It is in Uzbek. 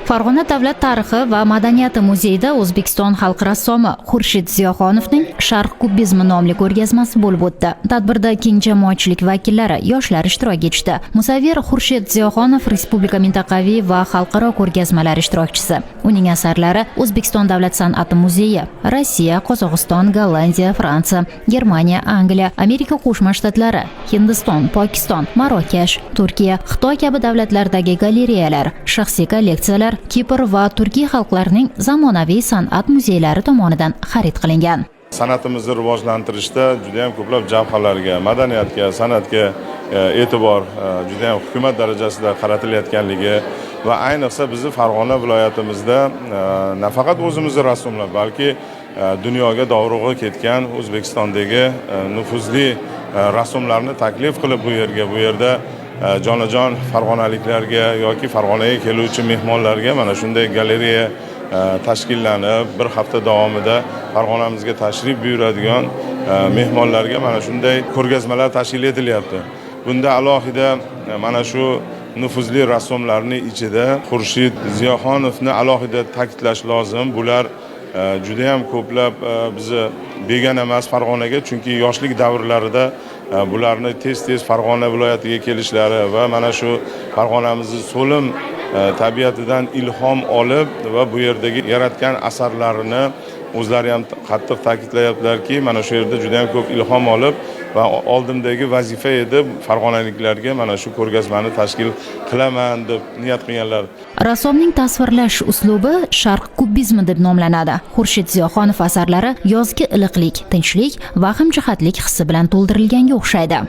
Farg'ona davlat tarixi va madaniyati muzeyida O'zbekiston xalq rassomi Xurshid Ziyoxonovning "Sharq kubizmi" nomli ko'rgazmasi bo'lib o'tdi. Tadbirda keng jamoatchilik vakillari, yoshlar ishtirok etishdi. Musavvir Xurshid Ziyoxonov respublika, mintaqaviy va xalqaro ko'rgazmalar ishtirokchisi. Uning asarlari O'zbekiston davlat san'ati muzeyi, Rossiya, Qozog'iston, Gollandiya, Fransiya, Germaniya, Angliya, Amerika Qo'shma Shtatlari, Hindiston, Pokiston, Marokash, Turkiya, Xitoy kabi davlatlardagi galereyalar, shaxsiy kolleksiyalar, Kipr va turkiy xalqlarning zamonaviy san'at muzeylari tomonidan xarid qilingan. San'atimizni rivojlantirishda juda yam ko'plab jabhalarga, madaniyatga, san'atga e'tibor juda yam hukumat darajasida qaratilayotganligi va ayniqsa bizni Farg'ona viloyatimizda nafaqat o'zimizni rassomlar, balki dunyoga dovrug'i ketgan O'zbekistondagi nufuzli rassomlarni taklif qilib bu yerga, bu yerda jonajon farg'onaliklarga yoki Farg'onaga keluvchi mehmonlarga mana shunday galereya tashkillanib, bir hafta davomida Farg'onamizga tashrif buyuradigan mehmonlarga mana shunday ko'rgazmalar tashkil etilyapti. Bunda alohida mana shu nufuzli rassomlarni ichida Xurshid Ziyoxonovni alohida ta'kidlash lozim. Bular judayam ko'plab bizni begona emas Farg'onaga, chunki yoshlik davrlarida bularni tez tez Farg'ona viloyatiga kelishlari va mana shu Farg'onamizni so'lim tabiatidan ilhom olib va bu yerdagi yaratgan asarlarini o'zlari ham qattiq ta'kidlayaptilarki, mana shu yerda juda yam ko'p ilhom olib va oldimdagi vazifa edi, farg'onaliklarga mana shu ko'rgazmani tashkil qilaman deb niyat qilganlar. Rassomning tasvirlash uslubi sharq kubizmi deb nomlanadi. Xurshid Ziyoxonov asarlari yozgi iliqlik, tinchlik va hamjihatlik hissi bilan to'ldirilganga o'xshaydi.